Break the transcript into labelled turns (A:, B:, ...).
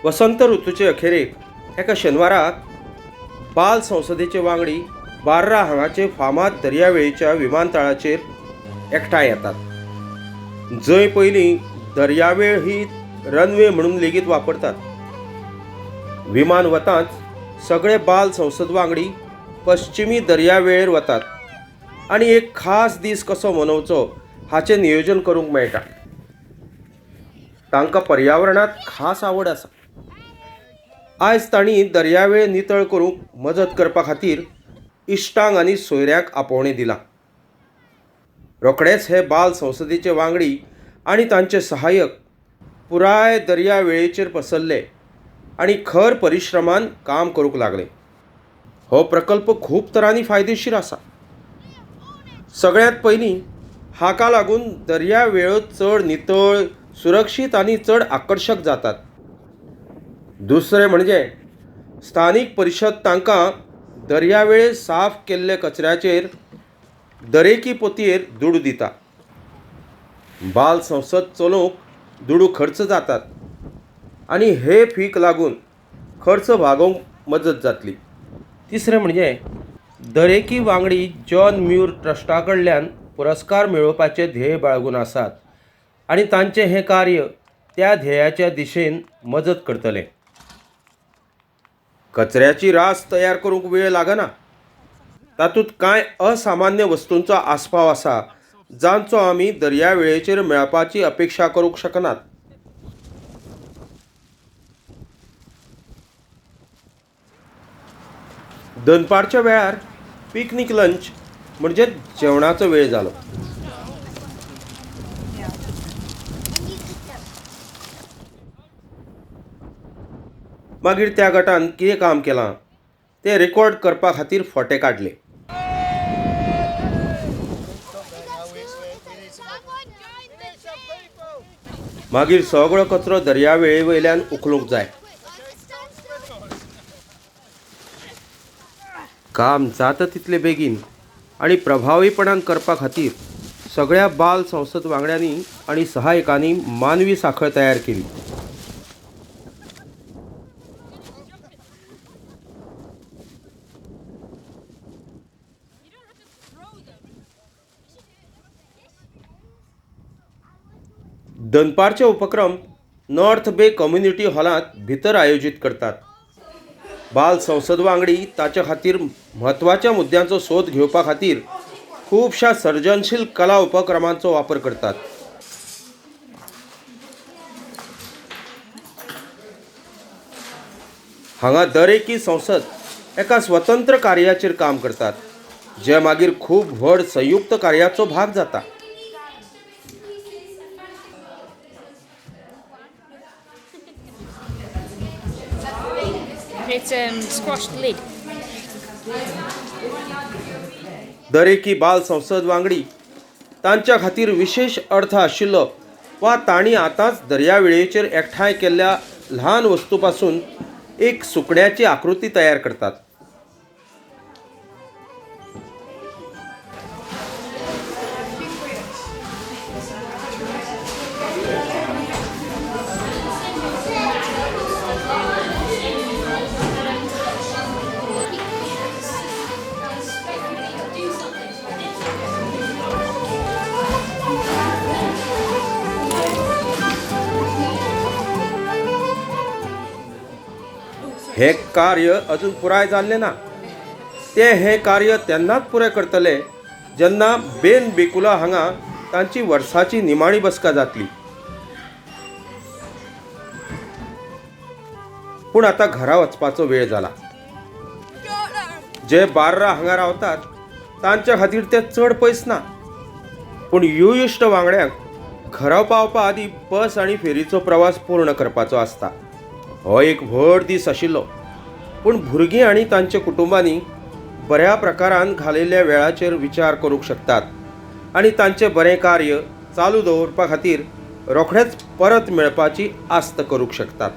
A: वसंत ऋतूचे अखेरेक एका शेनवाराक बाल संसदेचे वांगडी बार्रा हांगाचे फामाद दर्यावेळेच्या विमानतळाचेर एकठांय येतात, जंय पयलीं दर्यावेळ ही रनवे म्हणून लेगीत वापरतात. विमान वतांच सगळे बाल संसद वांगडी पश्चिमी दर्यावेळेर वतात आनी एक खास दीस कसो मनोवचो हाचें नियोजन करूंक मेळटा. तांकां पर्यावरणांत खास आवड आसा. आयज तांणी दर्यावेळ नितळ करूंक मजत करपा खातीर इश्टांक आनी सोयऱ्यांक आपोवणें दिलां. रोखडेच हे बाल संसदेचे वांगडी आनी तांचे सहाय्यक पुराय दर्यावेळेचेर पसरले आनी खर परिश्रमान काम करूंक लागले. हो प्रकल्प खूब तरांनी फायदेशीर आसा. सगळ्यांत पयलीं हाका लागून दर्यावेळो चड नितळ, सुरक्षीत आनी चड आकर्शक जातात. दुसरें म्हणजे स्थानीक परिशद तांकां दर्यावेळेर साफ केल्ले कचऱ्याचेर दरेकी पोतयेर दुडू दिता. बाल संसद चलोवंक दुडू खर्च जातात आनी हे फीक लागून खर्च भागोवंक मजत जातली. तिसरें म्हणजे दरेकी वांगडी जॉन म्यूर ट्रस्टा कडल्यान पुरस्कार मेळोवपाचें ध्येय बाळगून आसात आनी तांचें हें कार्य त्या ध्येयाच्या दिशेन मजत करतलें. कचऱ्याची रास तयार करूंक वेळ लागना. तातूंत कांय असामान्य वस्तूंचो आस्पाव आसा जांचो आमी दर्यावेळेचेर मेळपाची अपेक्षा करूंक शकनात. दनपारच्या वेळार पिकनीक लंच म्हणजे जेवणाचो वेळ जालो. मागीर त्या गटान कितें काम केलां तें रेकॉर्ड करपा खातीर फोटे काडले. मागीर सगळो कचरो दर्यावेळे वयल्यान उखलूंक जाय. काम जाता तितले बेगीन आनी प्रभावीपणान करपा खातीर सगळ्या बाल संसद वांगड्यांनी आनी सहाय्यकांनी मानवी सांखळ तयार केली. दनपारचे उपक्रम नॉर्थ बे कम्युनिटी हॉलांत भितर आयोजीत करतात. बाल संसद वांगडी ताचे खातीर म्हत्वाच्या मुद्द्यांचो सोद घेवपा खातीर खुबश्या सर्जनशील कला उपक्रमांचो वापर करतात. हांगा दरेकी संसद एका स्वतंत्र कार्याचेर काम करतात, जे मागीर खूब व्हड संयुक्त कार्याचो भाग जाता.
B: It's squashed lid.
A: दरेकी बाल संसद वांगडी तांच्या खातीर विशेश अर्थ आशिल्लो वा तांणी आतांच दर्यावेळेचेर एकठांय केल्ल्या ल्हान वस्तू पासून एक सुकण्याची आकृती तयार करतात. हें कार्य अजून पुराय जाल्लें ना. ते हें कार्य तेन्नाच पुराय करतले जेन्ना बेन बेकुला हांगा तांची वर्साची निमाणी बसका जातली. पूण आतां घरा वचपाचो वेळ जाला. जे बार्रा हांगा रावतात तांच्या खातीर ते चड पयस ना, पूण युइश्ट वांगड्यांक घरा पावपा आदीं बस आनी फेरीचो प्रवास पूर्ण करपाचो आसता. हो एक व्हड दीस आशिल्लो, पूण भुरगीं आनी तांच्या कुटुंबांनी बऱ्या प्रकारान घालयल्ल्या वेळाचेर विचार करूंक शकतात आनी तांचें बरें कार्य चालू दवरपा खातीर रोखडेंच परत मेळपाची आस्त करूंक शकतात.